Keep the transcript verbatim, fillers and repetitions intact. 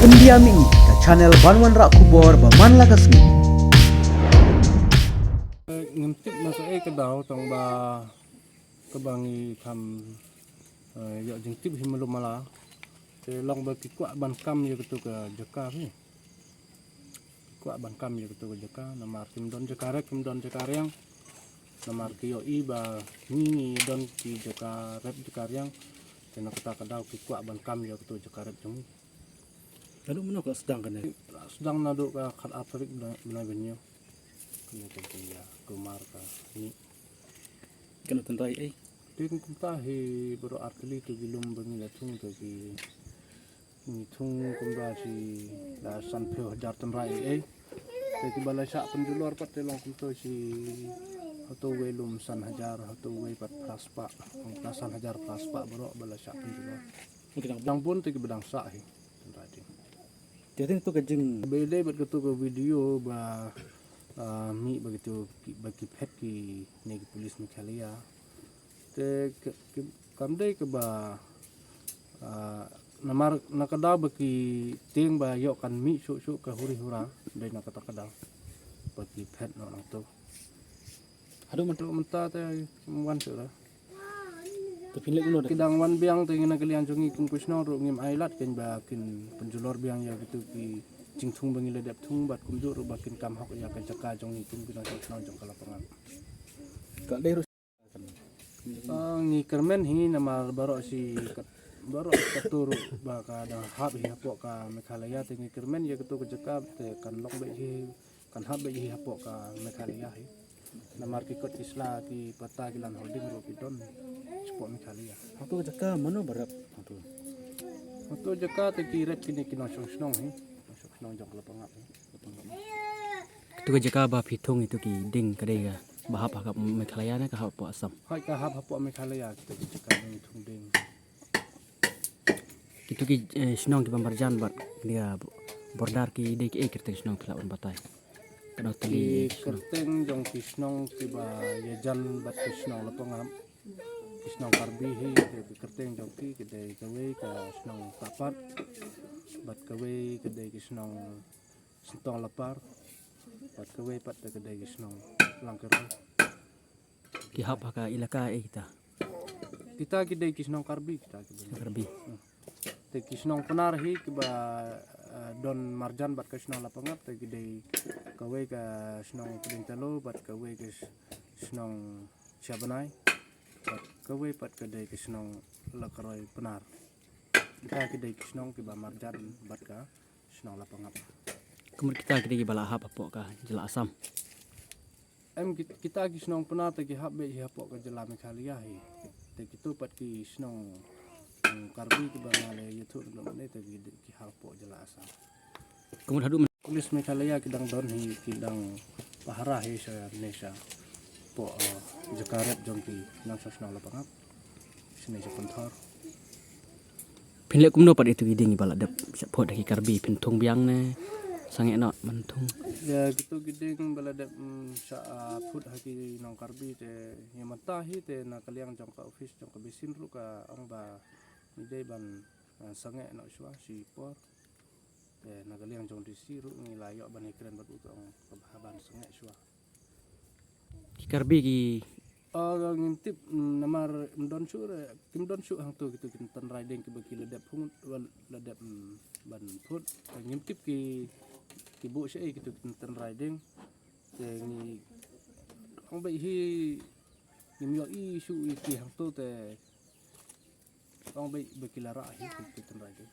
India Mini, ka channel ban wanrah khubor ba man la ka sngi. Ngim tip na kaei ka daw tang ba kaba ngi kham, eh, ïoh jingtip hi malu mala. Te long ba ki kwah ban kam ïa katu ka jaka hi. Kwah ban kam ïa katu ka jaka, namar kim don jaka rep, kim don jaka riang. Namar ki ïohi ba ngi ngi don ki jaka rep jaka riang. Te na kata ka daw ki kwah ban kam ïa katu jaka rep jong ngi. Naduh mynno ka la sdang kane? Sdang naduh ka khat ar tarik bnai, bnai ba hynñiew. Kane ka jingïakhun mar ka ni. Kane tynrai ei? Te kumta hi baroh ar tylli tu ki lum ba ngi la thung tu ki Ngi thung kumba shi la sanphew hajar tynrai ei. Te kiba la shah pynjulor pat te long kumto shi hato wei lum san hajar, hato wei pat phra spah. Ong ka san hajar phra spah baroh ba la shah pynjulor. Dang bun te kiba dang sah hi. Tynrai ding. Te ding to ka jing. Ba dei bad kato ka video ba, ah, mih ba kito ki, ba ki phet ki ne ki police Meghalaya. Te ke, ke, kam dei kaba, ah, namar na ka daw ba ki tieng ba ïoh kan mih shuh shuh ka huri hura, dei na kata ka daw ba ki phet noh nangto. Haduh mynta, mynta te wan shuh la. Te phin leh kumno da? Ki dang wan biang te ngi na ka liang jong ngi kum ki shnong ruh ngim ai lad kein ba kin pynjulor biang ïa kito ki jingthung ba ngi la dep thung bad kumjuh ruh ba kin kam hok ïa ka jaka jong ngi kum ki nongshong shnong jong ka Lapangap. Ka dei ruh Ah, ngi kyrmen hi namar baroh shi kat-, baroh kato ruh ba ka dang hap hi hapoh ka Meghalaya te ngi kyrmen ïa kato ka jaka te kan long beit hi, kan hap beit hi hapoh ka Meghalaya hi. Namar ki kot ki sla ki pata ki land holding ruh ki don shapoh Meghalaya. Hato ka jaka mano ba rep hato? Hato jaka te ki rep kine ki nongshong shnong hi. Nongshong shnong jong ka Lapangap hi. Ito ka jaka ba phi thung ito ki dieng ka dei ka ba hap ha ka Meghalaya ne ka hap hapoh Assam? Hooid ka hap hapoh Meghalaya kita ki jaka ba ngi thung dieng. Kito ki, eh, shnong kiba marjan bad ki, eh, border ki dei kiei kyrteng shnong phi lah ban batai? Kano tylli ki shnong? Kyrteng jong ki shnong kiba ïajan bad ki shnong Lapangap. Ki shnong Karbi hi, ki kyrteng jong ki, ki dei kawei ka shnong Tapat, bad kawei ka dei ki shnong Sentong Lapar, bad kawei pat te ka dei ki shnong Langkyroi. Ki hap ha ka ilaka ei kita? Kita ki dei ki shnong Karbi, kita ki dei. Karbi. Hmm. Te ki shnong Pnar hi kiba, eh, don marjan bad ka shnong Lapangap, te ki dei kawei ka shnong Pdeng Talo, bad kawei ka sh-, shnong Shabanai, bad kawei pat ka dei ka shnong Langkyroi Pnar. Kita ki dei ki shnong kiba marjan bad ka shnong Lapangap. Kumno kita ki dei kiba la hap hapoh ka jylla Assam? Em kit-, kita ki shnong Pnar te ki hap beit hi hapoh ka jylla Meghalaya hi. Te kito pat ki shnong, mm, Karbi kiba nga la ïathuh ruh mynne te ki, ki hap hapoh jylla Assam. Kumno haduh myn- Police Meghalaya ki dang don hi, ki dang pahara hi sha ne sha poh, eh, jaka rep jong ki nongshong shnong Lapangap. Shane sha Pynthor. Phin leh kumno pat ito ki dieng ba la dep shah phut ha ki Karbi, phin thung biang ne sangeh noh ban thung? Ïa kito ki dieng ba la dep, mm, shah, ah, phut ha ki nong Karbi te ïa mynta hi te na ka liang jong ka office jong ka B C ruh ka ong ba ngi dei ban, ah, sangeh noh shuwa shi por. Te na ka liang jong D C ruh ngi la ïoh ban ïakren bad u te ong ka bha ban sangeh shuwa. Ki Karbi ki Ah, ngim tip, mm, namar ym don shuh re, kim don shuh hangto kito ki tynrai dieng kiba ki la dep phung, la dep, mm, ban phut. Ngim tip ki, ki buh shaei kito ki tynrai dieng. Te ngi ong beit hi ngim ïohi shuh ïa ki hangto te ong beit ba ki la rah hi ki tynrai dieng.